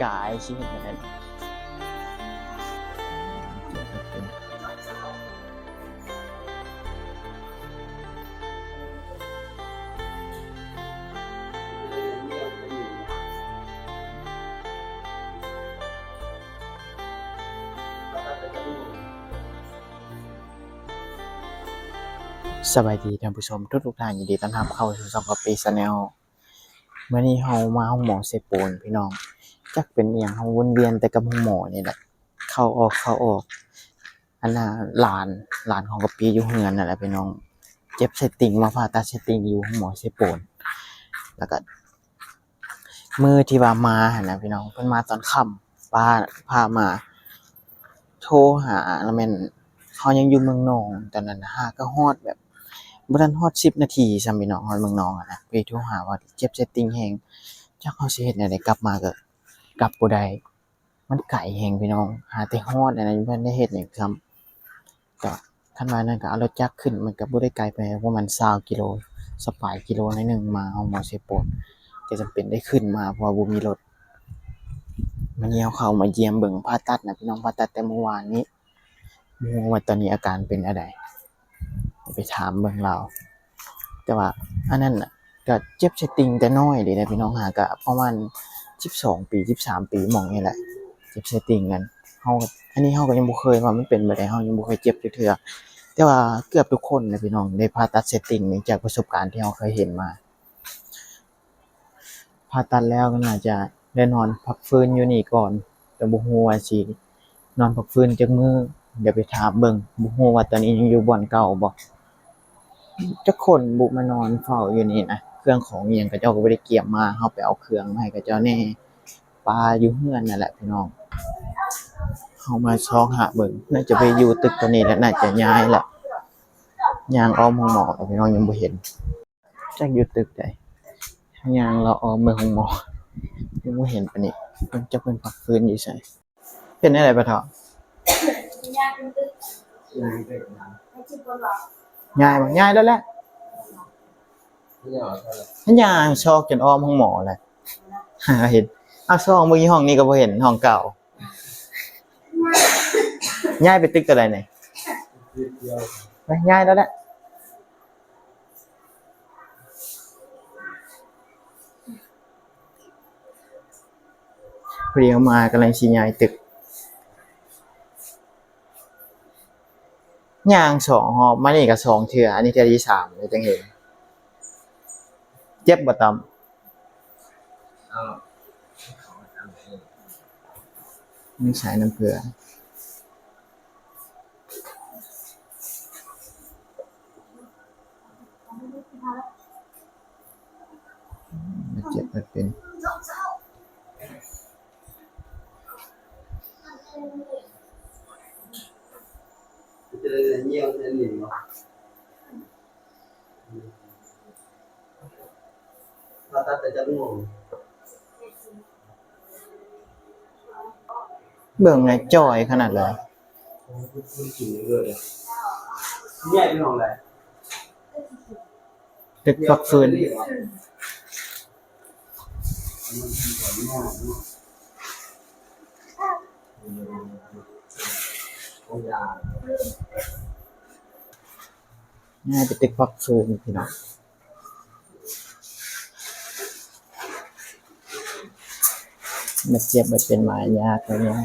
ກາຍຊິເຮັດແນວໃດ? ສະບາຍດີທ່ານຜູ້ຊົມທຸກໆທ່ານ, ຍິນດີຕ້ອນຮັບເຂົ້າສູ່ຊ່ອງກັອບປີ້ແຊນແນວ. ມື້ນີ້ເຮົາມາໂຮງໝໍເຊໂປນພີ່ນ້ອງ, ຈັກເປັນອີ່ຫຍັງ ເຮົາວົນວຽນແຕ່ກັບໂຮງໝໍນີ້ແຫຼະ, ເຂົ້າອອກ ເຂົ້າອອກ. ອັນນ່າ ຫຼານ ຫຼານຂອງກະປີຢູ່ເຮືອນນັ້ນແຫຼະພີ່ນ້ອງ, ເຈັບໄສ້ຕິ່ງ ມາຜ່າຕັດໄສ້ຕິ່ງຢູ່ໂຮງໝໍເຊໂປນ. ແລ້ວກະມື້ທີ່ວ່າມາຫັ້ນນະພີ່ນ້ອງ, ເພິ່ນມາຕອນຄ່ຳ, ພາ ພາມາ ໂທຫາ ລະແມ່ນເຮົາຍັງຢູ່ເມືອງນອງຕອນນັ້ນ, ຫາກະຮອດແບບ ບໍ່ທັນຮອດສິບນາທີຊ້ຳພີ່ນ້ອງ, ຮອດເມືອງນອງຫັ້ນນະ, ໄປໂທຫາວ່າເຈັບໄສ້ຕິ່ງແຮງ, ຈັກເຮົາຊິເຮັດແນວໃດ, ກັບມາກະກັບບໍ່ໄດ້. ມັນໄກແຮງພີ່ນ້ອງ, ຫາແຕ່ຮອດອັນນັ້ນ ບໍ່ທັນໄດ້ເຮັດຫຍັງຊ້ຳ. ກະຄັນວ່ານັ້ນກະເອົາລົດຈັກຂຶ້ນ, ມັນກະບໍ່ໄດ້ໄກປານໃດ, ປະມານຊາວກິໂລ, ຊາວປາຍກິໂລໜ້ອຍໜຶ່ງ, ມາຮອດໝໍເຊໂປນ ກະຈຳເປັນໄດ້ຂຶ້ນມາ ເພາະວ່າບໍ່ມີລົດ. ມື້ນີ້ເຮົາເຂົ້າມາຢ້ຽມເບິ່ງຜ່າຕັດນະພີ່ນ້ອງ, ຜ່າຕັດແຕ່ມື້ວານນີ້. ບໍ່ຮູ້ວ່າຕອນນີ້ອາການເປັນແນວໃດ, ໄປຖາມເບິ່ງລາວ. ແຕ່ວ່າອັນນັ້ນນະ ກະເຈັບໄສ້ຕິ່ງແຕ່ນ້ອຍເດນະພີ່ນ້ອງ, ຫາກະປະມານສິບສອງປີ ສິບສາມປີ ໝ່ອງນີ້ແຫຼະ, ເຈັບໄສ້ຕິ່ງນັ້ນ. ເຮົາ ອັນນີ້ເຮົາກະຍັງບໍ່ເຄີຍວ່າມັນເປັນແບບໃດ, ເຮົາຍັງບໍ່ເຄີຍເຈັບຈັກເທື່ອ. ແຕ່ວ່າເກືອບທຸກຄົນນະພີ່ນ້ອງ ໄດ້ຜ່າຕັດໄສ້ຕິ່ງ ເນື່ອງຈາກປະສົບການທີ່ເຮົາເຄີຍເຫັນມາ. ຜ່າຕັດແລ້ວກະໜ້າຈະໄດ້ນອນພັກຟື້ນຢູ່ນີ້ກ່ອນ, ແຕ່ບໍ່ຮູ້ວ່າຊິນອນພັກຟື້ນຈັກມື້, ດຽວໄປຖາມເບິ່ງ. ບໍ່ຮູ້ວ່າຕອນນີ້ຍັງຢູ່ບ່ອນເກົ່າບໍ່, ຈັກຄົນບຸມານອນເຝົ້າຢູ່ນີ້ນະ. ເຄື່ອງຂອງອີ່ຫຍັງເຂົາເຈົ້າກະບໍ່ໄດ້ກຽມມາ, ເຮົາໄປເອົາເຄື່ອງມາໃຫ້ເຂົາເຈົ້າແດ່, ປາຢູ່ເຮືອນນັ້ນແຫຼະພີ່ນ້ອງ. ເຮົາມາຊອກຫາເບິ່ງ, ໜ້າຈະໄປຢູ່ຕຶກໂຕນີ້ແຫຼະ, ໜ້າຈະຍ້າຍລະ. ຍ່າງອ້ອມໂຮງໝໍແລ້ວພີ່ນ້ອງ, ຍັງບໍ່ເຫັນ. ຈັກຢູ່ຕຶກໃດ, ຍ່າງເລາະອ້ອມເບິ່ງໂຮງໝໍ ຍັງບໍ່ເຫັນປານນີ້. ເພິ່ນ ຈັກເພິ່ນພັກຟື້ນຢູ່ໃສ? ເປັນແນວໃດປະເຖົ້າ? ຍ້າຍບໍ່? ຍ້າຍແລ້ວແຫຼະ. ຍ່າງຊອກຈົນອ້ອມໂຮງໝໍແຫຼະ, ຫາເຫັນ. ເອົາ ຊອກເບິ່ງຢູ່ຫ້ອງນີ້ກະບໍ່ເຫັນ, ຫ້ອງເກົ່າ. ຍ້າຍໄປຕຶກໂຕໃດນີ້? ໄປ ຍ້າຍແລ້ວແຫຼະ. ພໍດີເຮົາມາກຳລັງຊິຍ້າຍຕຶກ, ຍ່າງສອງຮອບ, ມານີ້ກະສອງເທື່ອ, ອັນນີ້ເທື່ອທີສາມແລ້ວຈັ່ງເຫັນ. ເຈັບບໍ່ຕ້ອມ? ມີສາຍນ້ຳເກືອ. ບາດເຈັບບາດເປັນ. ເບິ່ງແນ່ ຈ່ອຍຂະໜາດເລີຍ. ຕຶກພັກຟື້ນ. ຍ້າຍໄປຕຶກພັກຟື້ນພີ່ນ້ອງ. ບາດເຈັບບາດເປັນມາຍາກແລ້ວ.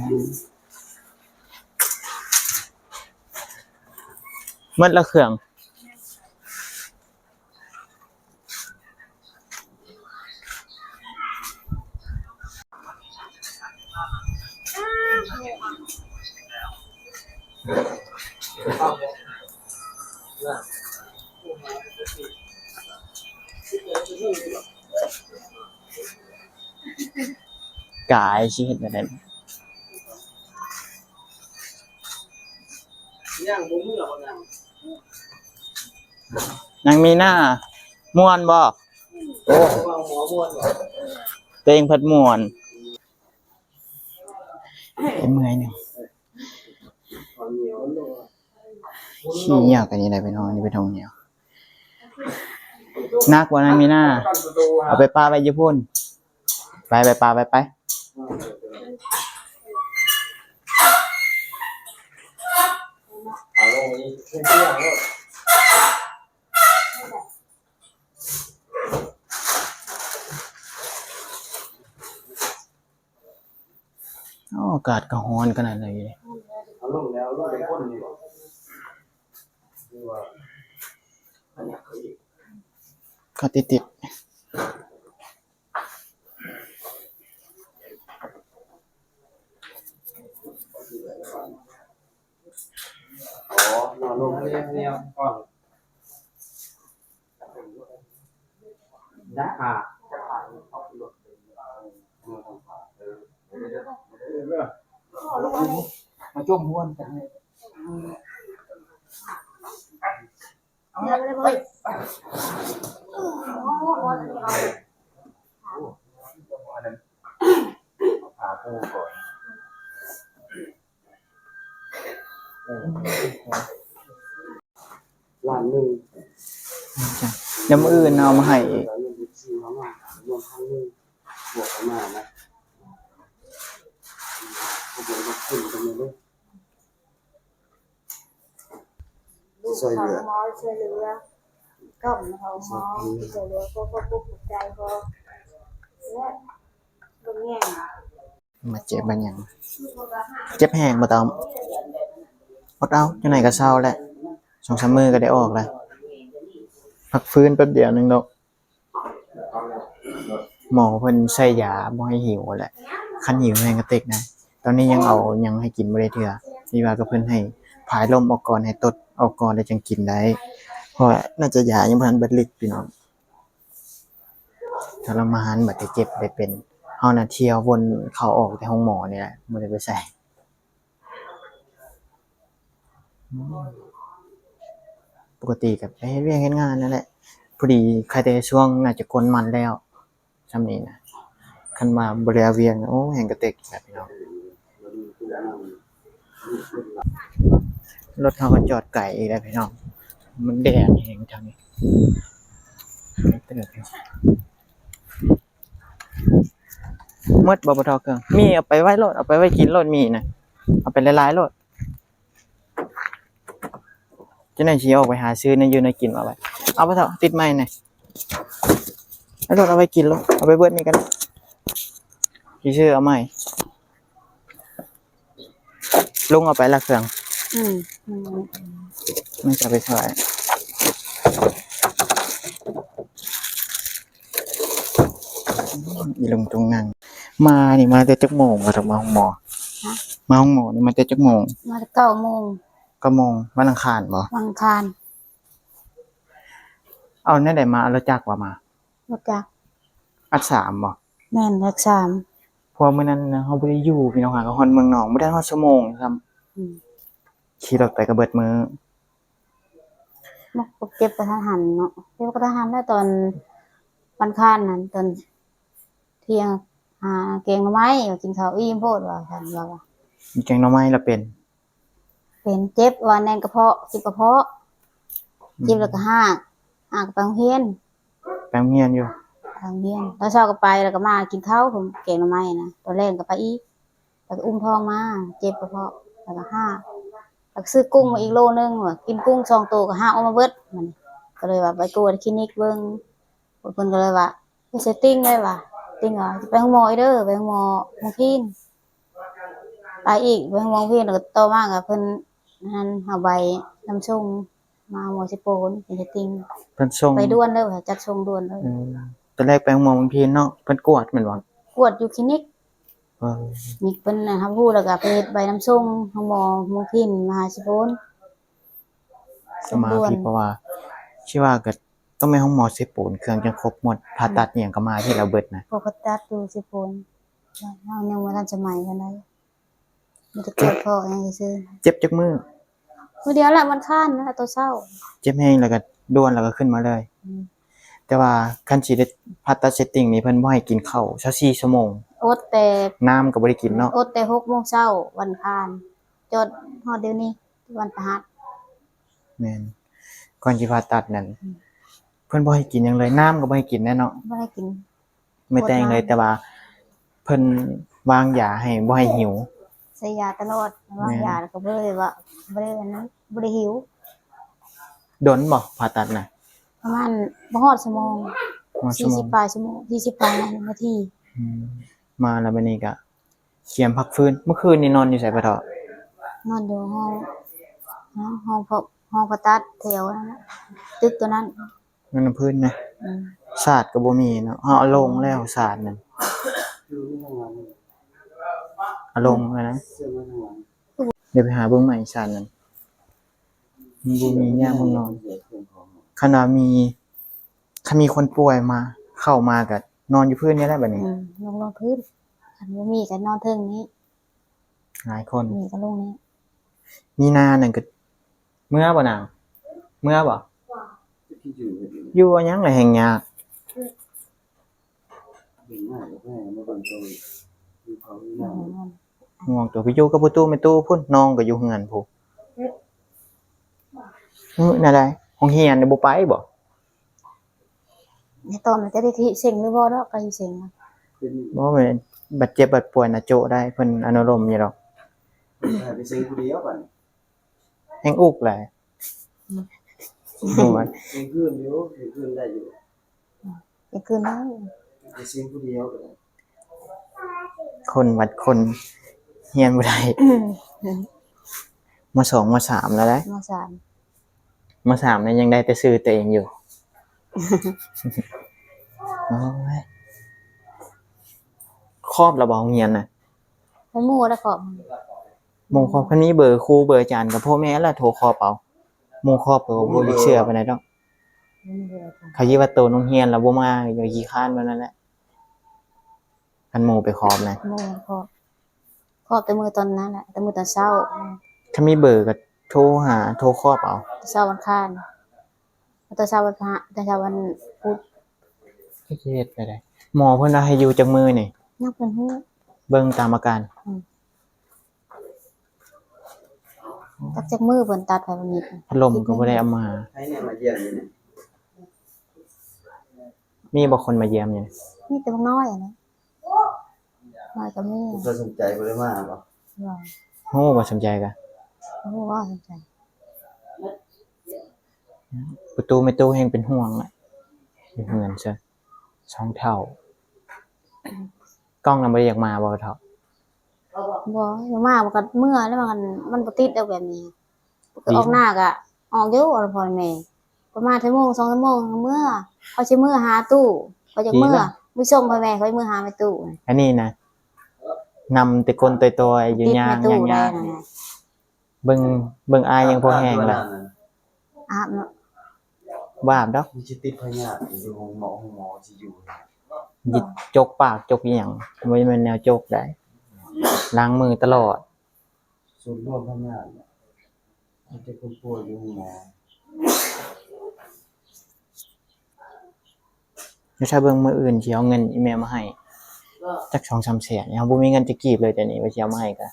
ໝົດລະເຄື່ອງ. ກາຍຊິເຮັດແນວໃດ? ນາງມີນາ ມ່ວນບໍ່? ໂອ້ ເຕັງພັດມ່ວນ. ເມື່ອຍໜຶ່ງ. ຂີ້ເຫຍື້ອກອັນນີ້ໄດ້ໄປນອນ ໄປທ່ອງທ່ຽວ. ໜັກບໍ່ນາງມີນາ? ເອົາໄປປະໄວ້ຢູ່ພຸ້ນ. ໄປ ໄປປະໄວ້ໄປ. ໂອ້ ອາກາດກໍຮ້ອນຂະໜາດນັ້ນເດ. ເອົາລົງແລ້ວ ລົງໄປຄົນນີ້ບໍ່? ຫືອວ່າ ຄັນຢາກເຂົ້າອີກ ຄັນຕິດໆ. ອໍ ນອນລົງແນວໆກ່ອນ ຈະພາ ຈະພາເຂົາຂຶ້ນລົດ ມາຈົ່ມຮວມກັນ. ລ້ານໜຶ່ງ ດຽວມື້ອື່ນເອົາມາໃຫ້ອີກ. ຊ່ວຍເຫຼືອ ຊ່ວຍເຫຼືອ ກຳເຮົາ ຊ່ວຍເຫຼືອ ພວກຜູ້ທຸກໃຈ ແລະ ເບິ່ງແຍງ ບາດເຈັບບາດຫຍັງ. ເຈັບແຮງບໍ່ຕ້ອມ? ອົດເອົາ ຈັ່ງໃດກໍເຊົາແຫຼະ ສອງສາມມື້ກໍໄດ້ອອກແລ້ວ. ພັກຟື້ນແປັບດຽວໜຶ່ງດອກ. ໝໍເພິ່ນໃສ່ຢາບໍ່ໃຫ້ຫິວແຫຼະ ຄັນຫິວແຮງກະເຕັກນະ. ຕອນນີ້ຍັງເອົາຫຍັງໃຫ້ກິນບໍ່ໄດ້ເທື່ອ ທີ່ວ່າກໍເພິ່ນໃຫ້ຜາຍລົມອອກກ່ອນ ໃຫ້ຕົດອອກກ່ອນ ແລ້ວຈຶ່ງກິນໄດ້ ເພາະວ່າໜ້າຈະຢາຍັງບໍ່ທັນເບິດລິດພີ່ນ້ອງ. ທໍລະມານ ບາດໄດ້ເຈັບໄດ້ເປັນ ເຮົານະທ່ຽວວົນເຂົ້າອອກແຕ່ໂຮງໝໍນີ້ແຫຼະ ບໍ່ໄດ້ໄປໃສ. ປົກກະຕິກໍໄປເຮັດວຽກເຮັດງານນັ້ນແຫຼະ ພໍດີໄຄແຕ່ຊ່ວງໜ້າຈະກົນມັນແລ້ວ ຊ່ຳນີ້ນະ. ຄັນວ່າບໍ່ໄດ້ເຮັດວຽກ ໂອ້ ແຮງກະເຕັກແຫຼະພີ່ນ້ອງ. ລົດເຮົາກໍຈອດໄກອີກແລ້ວພີ່ນ້ອງ ມັນແດດແຮງແຖວນີ້. ໝົດບໍ່ ບໍ່ທໍ່ເຄື່ອງ? ມີ ເອົາໄປໄວ້ໂລດ ເອົາໄປໄວ້ກິນໂລດ ມີນະ ເອົາໄປຫຼາຍໆໂລດ. ຈັ່ງໃດຊິອອກໄປຫາຊື້ແນວຢູ່ແນວກິນມາໄວ້. ເອົາບໍ່ເຖົ້າ ຕິດໄມ້ແດ່ ເອົາໂລດ ເອົາໄວ້ກິນໂລດ ເອົາໄປເບິດນີ້ກໍໄດ້ ຊິຊື້ເອົາໃໝ່. ລຸງເອົາໄປລະເຄື່ອງ. ອືມ ອືມ ມັນຈະໄປຊ່ອຍ ອີລຸງຕຸງນັງ. ມານີ້ມາແຕ່ຈັກໂມງ ວ່າຈະມາໂຮງໝໍ? ຮະ? ມາໂຮງໝໍນີ້ມາແຕ່ຈັກໂມງ? ມາແຕ່ເກົ້າໂມງ. ເກົ້າໂມງ ວັນອັງຄານບໍ່? ວັນອັງຄານ. ເອົາແນວໃດມາ? ເອົາລົດຈັກບໍ່ມາ? ລົດຈັກ. ອັດສາມບໍ່? ແມ່ນ ແທັກສາມ. ເພາະວ່າມື້ນັ້ນນະ ເຮົາບໍ່ໄດ້ຢູ່ພີ່ນ້ອງ ຫາກໍຮອດເມືອງນອງ ບໍ່ໄດ້ຮອດຊົ່ວໂມງຊ້ຳ. ອືມ ຂີ່ລົດໄປກໍເບິດມື້. ມັນກໍເກັບກະທັນຫັນເນາະ ເກັບກະທັນຫັນແລ້ວ ຕອນວັນອັງຄານນັ້ນ ຕອນທ່ຽງ ຫາແກງໜໍ່ໄມ້ ວ່າກິນເຂົ້າອີ່ມໂພດ ວ່າຊັ້ນ ວ່າ ມີແກງໜໍ່ໄມ້ລະເປັນ ເປັນເຈັບ ວ່າແໜ້ນກະເພາະ ເຈັບກະເພາະ ເຈັບແລ້ວກໍຮາກ ຫາກໄປໂຮງຮຽນ ໄປໂຮງຮຽນຢູ່ ໄປໂຮງຮຽນ ຕອນເຊົ້າກໍໄປ ແລ້ວກໍມາກິນເຂົ້າ ແກງໜໍ່ໄມ້ນະ ຕອນແລງກໍໄປອີກ ແລ້ວກໍອຸ້ມທ້ອງມາ ເຈັບກະເພາະ ແລ້ວກໍຮາກ ແລ້ວກໍຊື້ກຸ້ງມາອີກໂລໜຶ່ງ ວ່າກິນກຸ້ງສອງໂຕກໍຮາກອອກມາເບິດ ມັນກໍເລີຍວ່າໄປກວດຄລີນິກເບິ່ງ ເພິ່ນກໍເລີຍວ່າ ໄປໃສ່ຕິ່ງເລີຍວ່າ ຕິ່ງວ່າ ໄປໂຮງໝໍອີກເດີ ໄປໂຮງໝໍ ໂຮງພີນ ໄປອີກ ໄປໂຮງໝໍພີນ ແລ້ວກໍຕໍ່ມາກໍເພິ່ນຫັ້ນ ເອົາໃບນຳສົ່ງມາໂຮງໝໍເຊໂປນ ເປັນສະຕິງ ເພິ່ນສົ່ງ ໄປດ່ວນເລີຍ ຈັດສົ່ງດ່ວນເລີຍ. ອືມ ຕອນແລກໄປໂຮງໝໍເມືອງພີນເນາະ ເພິ່ນກວດແມ່ນບໍ່? ກວດຢູ່ຄລີນິກ. ເອີ ນີ້ເພິ່ນຮັບຮູ້ ແລ້ວກໍໄປເຮັດໃບນຳສົ່ງໂຮງໝໍເມືອງພີນ ມະຫາເຊໂປນ ສົ່ງດ່ວນ ກໍມາພີ້ ເພາະວ່າ ຊິວ່າກໍຕ້ອງແມ່ນໂຮງໝໍເຊໂປນ ເຄື່ອງຈັ່ງຄົບໝົດ ຜ່າຕັດອີ່ຫຍັງກໍມາພີ້ລະເບິດນະ ເພາະຜ່າຕັດຢູ່ເຊໂປນ ເຮົາຍັງບໍ່ທັນສະໄໝປານໃດ. ມີແຕ່ກວດເພາະຫຍັງຊື່ໆ. ເຈັບຈັກມື້? ມື້ດຽວລະ ວັນອັງຄານນັ້ນລະ ຕອນເຊົ້າ. ເຈັບແຮງແລ້ວກໍດ່ວນ ແລ້ວກໍຂຶ້ນມາເລີຍ. ອືມ ແຕ່ວ່າຄັນຊິໄດ້ຜ່າຕັດເຊັດຕິ້ງນີ້ ເພິ່ນບໍ່ໃຫ້ກິນເຂົ້າຊາວສີ່ຊົ່ວໂມງ. ອົດແຕ່ ນ້ຳກໍບໍ່ໄດ້ກິນເນາະ. ອົດແຕ່ຫົກໂມງເຊົ້າວັນອັງຄານ ຈອດຮອດດຽວນີ້ວັນພະຫັດ. ແມ່ນ ກ່ອນຊິຜ່າຕັດນັ້ນ ອືມ ເພິ່ນບໍ່ໃຫ້ກິນຫຍັງເລີຍ ນ້ຳກໍບໍ່ໃຫ້ກິນແນ່ເນາະ. ບໍ່ໃຫ້ກິນ ບໍ່ແຕ່ງເລີຍ ແຕ່ວ່າເພິ່ນ ວາງຢາໃຫ້ບໍ່ໃຫ້ຫິວ. ໃສ່ຢາຕະຫຼອດ ວາງ ແມ່ນ ຢາແລ້ວກໍບໍ່ໄດ້ວ່າ ບໍ່ໄດ້ອັນນັ້ນ ບໍ່ໄດ້ຫິວ. ດົນບໍ່ຜ່າຕັດນະ? ປະມານບໍ່ຮອດຊົ່ວໂມງ ຮອດຊົ່ວໂມງ ສີ່ສິບປາຍຊົ່ວໂມງ ສີ່ສິບປາຍນາທີ. ອືມ ມາແລ້ວບັດນີ້ກະກຽມພັກຟື້ນ. ເມື່ອຄືນນີ້ນອນຢູ່ໃສປະເທາະ? ນອນຢູ່ຫ້ອງ ຫ້ອງ ຫ້ອງຜ່າຕັດແຖວນັ້ນນະ ຕຶກຕົວນັ້ນ. ນອນນຳພື້ນນະ. ອືມ ສາດກໍບໍ່ມີເນາະ ເຮົາເອົາລົງແລ້ວສາດນັ້ນ ເອົາລົງແລ້ວນະ. ດຽວໄປຫາເບິ່ງໃໝ່ສາດນັ້ນ ມັນບໍ່ມີຍາມຫ້ອງນອນ. ຄັນວ່າມີ ຄັນມີຄົນປ່ວຍມາ ເຂົ້າມາກໍນອນຢູ່ພື້ນນີ້ແຫຼະບັດນີ້. ອືມ ລົງ ລົງພື້ນ ຄັນບໍ່ມີກໍນອນເທິງນີ້. ຫຼາຍຄົນ ນີ້ກໍລົງນີ້. ມີນານັ້ນກໍເມືອບໍ່ນາງ? ເມືອບໍ່? ຢູ່ເອົາຫຍັງລະແຮ່ງຍາກ. ອືມ ຫ່ວງຕົວ ໄປຢູ່ກັບພໍ່ຕູ້ແມ່ຕູ້ພຸ້ນ ນ້ອງກໍຢູ່ເຮືອນພຸ້ນ. ເອີ ແນວໃດ? ໂຮງຮຽນນີ້ບໍ່ໄປບໍ່? ໃນຕອນມັນຈະໄດ້ທີ່ເສັງຫຼືບໍ່ດອກ ກໍຊິເສັງ. ບໍ່ແມ່ນ ບາດເຈັບບາດປ່ວຍນະໂຈະໄດ້ ເພິ່ນອະນຸໂລມຢູ່ດອກ. ໃຫ້ໄປເສັງຜູ້ດຽວບັດນີ້ ແຮ່ງອຸກຫຼາຍ. ອືມ ເສັງຄືນຢູ່ ເສັງຄືນໄດ້ຢູ່ ເສັງຄືນໄດ້ ໄປເສັງຜູ້ດຽວກໍໄດ້. ຄົນບັດຄົນຮຽນບໍ່ໄດ້. ອືມ ມໍສອງ ມໍສາມແລ້ວເດ້. ມໍສາມ ມໍສາມນີ້ຍັງໄດ້ແຕ່ຊື່ຕົວເອງຢູ່. ໂອ້ຍ ຄອບແລ້ວບໍ່ໂຮງຮຽນນະ? ໃຫ້ໝູ່ແລ້ວຄອບ ໝູ່ຄອບ. ຄັນມີເບີຄູເບີອາຈານກັບພໍ່ແມ່ລະໂທຄອບເອົາ. ໝູ່ຄອບກໍບໍ່ຢາກເຊື່ອປານໃດດອກ. ບໍ່ມີເບີອາຈານ ເຂົາຄິດວ່າໂຕໂຮງຮຽນແລ້ວບໍ່ມາ ກໍຂີ້ຄ້ານປານນັ້ນແຫຼະ. ຄັນໝູ່ໄປຄອບນະ ໝູ່ຄອບ ຄອບແຕ່ມື້ຕອນນັ້ນແຫຼະ ແຕ່ມື້ຕອນເຊົ້າ. ຄັນມີເບີກໍໂທຫາ ໂທຄອບເອົາ ເຊົ້າວັນອັງຄານ ແຕ່ເຊົ້າວັນພະ ແຕ່ເຊົ້າວັນພຸດ. ເຮັດໄປໄດ້. ໝໍເພິ່ນວ່າໃຫ້ຢູ່ຈັກມື້ນີ້? ຍັງບໍ່ຮູ້ ເບິ່ງຕາມອາການ. ອືມ ຈັກ ຈັກມື້ເພິ່ນຕັດໃຫ້ວັນນີ້. ພັດລົມກໍບໍ່ໄດ້ເອົາມາ. ໃຜແນ່ມາຢ້ຽມຢູ່ນີ້? ມີບໍ່ຄົນມາຢ້ຽມຢູ່ນີ້? ມີແຕ່ບັກນ້ອຍຫັ້ນແຫຼະ ນ້ອຍກໍມີ. ເພິ່ນສົມໃຈບໍ່ໄດ້ມາບໍ່? ບໍ່. ຮູ້ບໍ່ສົມໃຈກະ? ຮູ້ວ່າສົມໃຈ. ປະຕູແມ່ຕູ້ແຮ່ງເປັນຫ່ວງແຫຼະ ຢູ່ເຮືອນຊະ ສອງເຖົ້າ. ກ້ອງນະບໍ່ໄດ້ຢາກມາບໍ່ເຖົ້າ? ບໍ່ ຢາກມາມັນກໍເມື່ອຍແລ້ວ ມັນ ມັນບໍ່ຕິດດອກແບບນີ້. ອອກໜ້າກະອອກຢູ່ ພໍ່ແມ່ ປະມານຊົ່ວໂມງສອງຊົ່ວໂມງເມື່ອ. ເຂົາຊິເມືອຫາຕູ້ ເຂົາຢາກເມືອ ໄປສົ່ງພໍ່ແມ່ ເຂົາເມືອຫາແມ່ຕູ້. ອັນນີ້ນະ ນຳແຕ່ຄົນຕ່ອຍໆຢູ່ ຍ່າງໆ ເບິ່ງ ເບິ່ງອ້າຍຍັງພໍແຮງລະ ອາບເນາະ. ບໍ່ອາບດອກ ມັນຊິຕິດພະຍາດ ຢູ່ໂຮງໝໍ ໂຮງໝໍຊິຢູ່ ຢາກຈົກປາກຈົກອີ່ຫຍັງ ບໍ່ແມ່ນແນວຈົກໃດ ລ້າງມືຕະຫຼອດ. ສູນລວມພະຍາດ ມີແຕ່ຄົນປ່ວຍຢູ່ໂຮງໝໍ. ດຽວຖ້າເບິ່ງມື້ອື່ນຊິເອົາເງິນອີ່ແມ່ມາໃຫ້ ຈັກສອງສາມແສນ. ເຮົາບໍ່ມີເງິນຈັກກີບເລີຍ ດຽວນີ້ວ່າຊິເອົາມາໃຫ້ກະ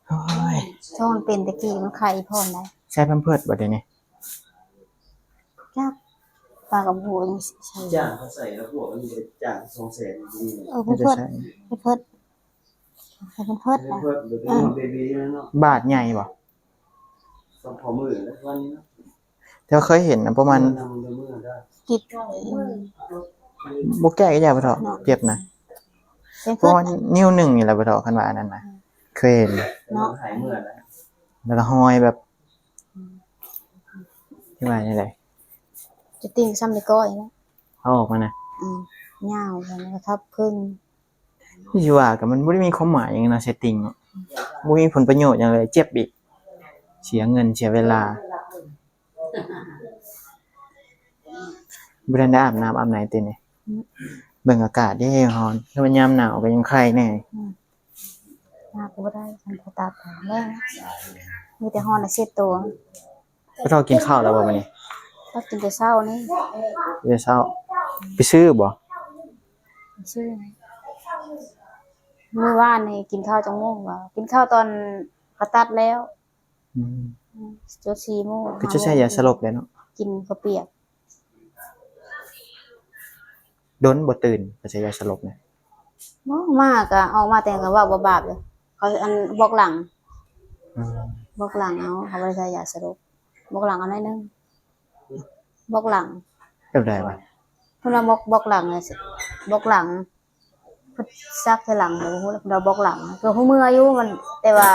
ໂອ້ຍ ທ້ອງເປັນແຕ່ກີ້ມັນໄຄພ້ອມໄດ໋. ໃສ່ແພມເພີດບໍ່ດຽວນີ້? ຈັກ ປາກັບຫົວຍັງໃສ່ ຈ້າງເຂົາໃສ່ແລ້ວພວກມັນໄດ້ຈ້າງສອງແສນຢູ່ນີ້. ເອີ ແພມເພີດ ແພມເພີດ ໃສ່ແພມເພີດ ແພມເພີດ ເອີ ເບບີເນາະ. ບາດໃຫຍ່ບໍ່? ສອງພໍມືແລ້ວວັນນີ້ເນາະ. ແຕ່ວ່າເຄີຍເຫັນນະ ປະມານ ກິດ ບໍ່ແກ້ກໍຢ່າໄປເທາະ ເຈັບນະ ປະມານນິ້ວໜຶ່ງນີ້ແຫຼະໄປເທາະ ຄັນວ່າອັນນັ້ນນະ ເຄີຍເຫັນເນາະ. ແລ້ວກໍຮອຍແບບ ທີ່ວ່າຈັ່ງໃດ ຈະຕິ່ງຊ່ຳໄດ້ກ້ອຍນະ ເອົາອອກມານະ ຍາວ ແລ້ວກໍທັບເຄິ່ງ. ຄືຊິວ່າກໍມັນບໍ່ໄດ້ມີຄວາມໝາຍຫຍັງນະ ເຊັດຕິງເນາະ ບໍ່ມີຜົນປະໂຫຍດຫຍັງເລີຍ ເຈັບອີກ ເສຍເງິນເສຍເວລາ. ບໍ່ທັນໄດ້ອາບນ້ຳອາບໃນຕິນີ້? ອືມ ເບິ່ງອາກາດເດ້ ຮ້ອນ ຄືວ່າຍາມໜາວກໍຍັງໄຄແດ່. ອືມ ອາບກໍບໍ່ໄດ້ ຄັນຜ່າຕັດແລ້ວ ມີແຕ່ຮ້ອນແລ້ວເຊັດໂຕ. ປະເທາະກິນເຂົ້າແລ້ວບໍ່ມື້ນີ້? ເຮົາກິນແຕ່ເຊົ້ານີ້ ກິນແຕ່ເຊົ້າ. ໄປຊື້ບໍ່? ໄປຊື້. ມື້ວານນີ້ກິນເຂົ້າຈັກໂມງວະ? ກິນເຂົ້າຕອນເຂົາຕັດແລ້ວ. ອືມ ອືມ ຈົນສີ່ໂມງ. ກໍຈະໃຊ້ຢາສະຫຼົບແຫຼະເນາະ. ກິນເຂົ້າປຽກ. ດົນບໍ່ຕື່ນ ໄປໃສ່ຢາສະຫຼົບນະ? ບໍ່ ມາກະອອກມາແຕ່ກະເວົ້າບາບໆຢູ່ ເຂົາອັນບອກຫຼັງ ອືມ ບອກຫຼັງເອົາ ເຂົາບໍ່ໄດ້ໃສ່ຢາສະຫຼົບ ບອກຫຼັງເອົາໜ້ອຍໜຶ່ງ ບອກຫຼັງ ແບບໃດວະ? ເພິ່ນວ່າບອກ ບອກຫຼັງ ບອກຫຼັງ ເພິ່ນສັກໃສ່ຫຼັງ ບໍ່ຮູ້ແລ້ວ ເພິ່ນວ່າບອກຫຼັງ ກໍຮູ້ເມື່ອຢູ່ ມັນ ແຕ່ວ່າ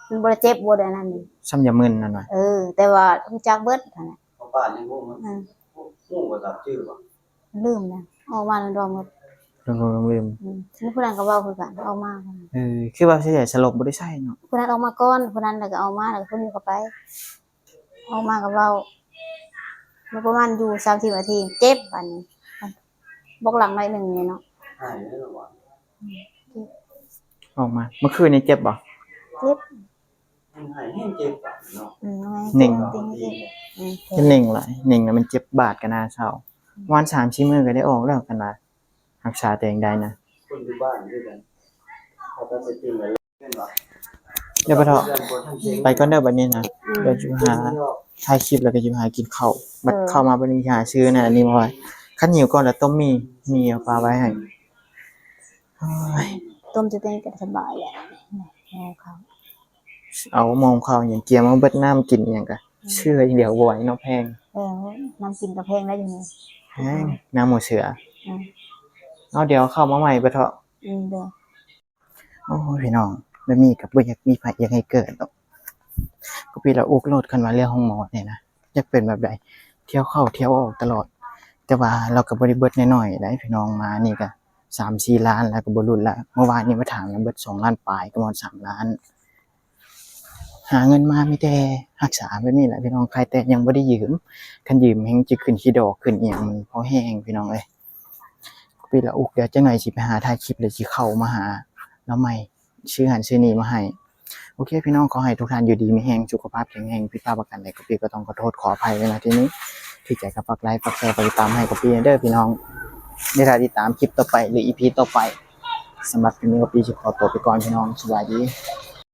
ມັນບໍ່ໄດ້ເຈັບ ບໍ່ໄດ້ອັນນັ້ນນີ້ ສ່ຳຢາມຶນນັ້ນຫວາ? ເອີ ແຕ່ວ່າຮູ້ຈັກເບິດຫັ້ນແຫຼະ ເຂົາປານຍັງຮູ້ ອືມ ຮູ້ບໍ່ຈັກຊື່ບໍ່? ລືມແລ້ວ ອອກມາແລ້ວດອກໝົດ ລືມໆ ອືມ ຜູ້ນັ້ນກໍເວົ້າຄືກັນ ອອກມາ ເອີ ຄືວ່າໃສ່ຢາສະຫຼົບບໍ່ໄດ້ໃສ່ເນາະ ຜູ້ນັ້ນອອກມາກ່ອນ ຜູ້ນັ້ນແລ້ວກໍອອກມາ ແລ້ວກໍຜູ້ນີ້ເຂົ້າໄປ ອອກມາກໍເວົ້າ ແລ້ວປະມານຢູ່ສາມສິບນາທີ ເຈັບບາດນີ້ ບອກຫຼັງໜ້ອຍໜຶ່ງນີ້ເນາະ ຫາຍແລ້ວຫວາ? ອືມ ເຈັບ ອອກມາ ເມື່ອຄືນນີ້ເຈັບບໍ່? ເຈັບ ມັນຫາຍແຮງເຈັບບາດເນາະ ອືມ ເໜັ່ງ ເຈັບ ອືມ ເໜັ່ງຫຼາຍ ເໜັ່ງແລ້ວມັນເຈັບບາດກະໜ້າເຊົາ ປະມານສາມສີ່ມື້ກໍໄດ້ອອກແລ້ວ ຄັນວ່າຮັກສາຕົວເອງໄດ້ນະ ຄົນຢູ່ບ້ານຄືກັນ ເອົາໄປໃສ່ຕີນໄວ້ ແມ່ນບໍ່? ດຽວປະເທາະ ໄປກ່ອນເດີບັດນີ້ນະ ອືມ ດຽວຊິຫາຖ່າຍຄລິບ ແລ້ວກໍຊິຫາກິນເຂົ້າ ບັດ ເອີ ເຂົ້າມາບັດນີ້ຫາຊື້ນະ ອັນນີ້ບໍ່ໄຫວ ຄັນຫິວກ່ອນລະຕົ້ມໝີ່ ໝີ່ເອົາປາໄວ້ໃຫ້ ໂອ້ຍ ຕົ້ມຈະໄດ້ກໍສະບາຍແຫຼະ ເອົາເຂົ້າ ເອົາໝໍ້ເຂົ້າຫຍັງກຽມມາເບິດ ນ້ຳກິນຫຍັງກະ ອືມ ເຊື່ອຢ່າງດຽວບໍ່ໄຫວເນາະ ແພງ ເອີ ນ້ຳກິນກໍແພງໄດ໋ຢູ່ນີ້ ແພງ ນ້ຳໝູເສືອ ອືມ ເອົາ ດຽວເຂົ້າມາໃໝ່ປະເທາະ ອືມ ເດີ ໂອ້ຍ ພີ່ນ້ອງ ແບບນີ້ກໍບໍ່ຢາກມີໃຜຢາກໃຫ້ເກີດດອກ ກໍປີລະອຸກໂລດ ຄັນວ່າເລື່ອງຫ້ອງໝໍນີ້ນະ ຢາກເປັນແບບໃດ ທ່ຽວເຂົ້າທ່ຽວອອກຕະຫຼອດ ແຕ່ວ່າລາວກໍບໍ່ໄດ້ເບິດນ້ອຍໆໃດ໋ ພີ່ນ້ອງ ມານີ້ກໍສາມສີ່ລ້ານ ແລ້ວກໍບໍ່ຫຼຸດລະ ເມື່ອວານນີ້ມາຖາມນະ ເບິດສອງລ້ານປາຍ ກໍໝົດສາມລ້ານ ຫາເງິນມາມີແຕ່ຮັກສາແບບນີ້ແຫຼະ ພີ່ນ້ອງ ໃຄແຕ່ຍັງບໍ່ໄດ້ຢືມ ຄັນຢືມແຮ່ງຈະຂຶ້ນຂີ້ດອກຂຶ້ນອີ່ຫຍັງ ມັນພໍແຮງ ພີ່ນ້ອງເອີຍ ປີລະອຸກ ດຽວຈັກໜ່ອຍຊິໄປຫາຖ່າຍຄລິບ ແລ້ວຊິເຂົ້າມາຫາລາວໃໝ່ ຊື້ຫັ້ນຊື້ນີ້ມາໃຫ້ ໂອເຄ ພີ່ນ້ອງ ຂໍໃຫ້ທຸກທ່ານຢູ່ດີມີແຮງ ສຸຂະພາບແຂງແຮງ ຜິດພາດປະການໃດ ກໍປີກໍຕ້ອງຂໍໂທດຂໍອະໄພໄວ້ນະທີ່ນີ້ ຖືກໃຈກໍຝາກໄລ ຝາກແຊ ຝາກຕິດຕາມໃຫ້ກໍປີເດີ ພີ່ນ້ອງ ໄດ້ຖ້າຕິດຕາມຄລິບຕໍ່ໄປ ຫຼື ອີພີຕໍ່ໄປ ສຳລັບຄລິບນີ້ກໍປີຊິຂໍຕົວໄປກ່ອນ ພີ່ນ້ອງ ສະບາຍດີ.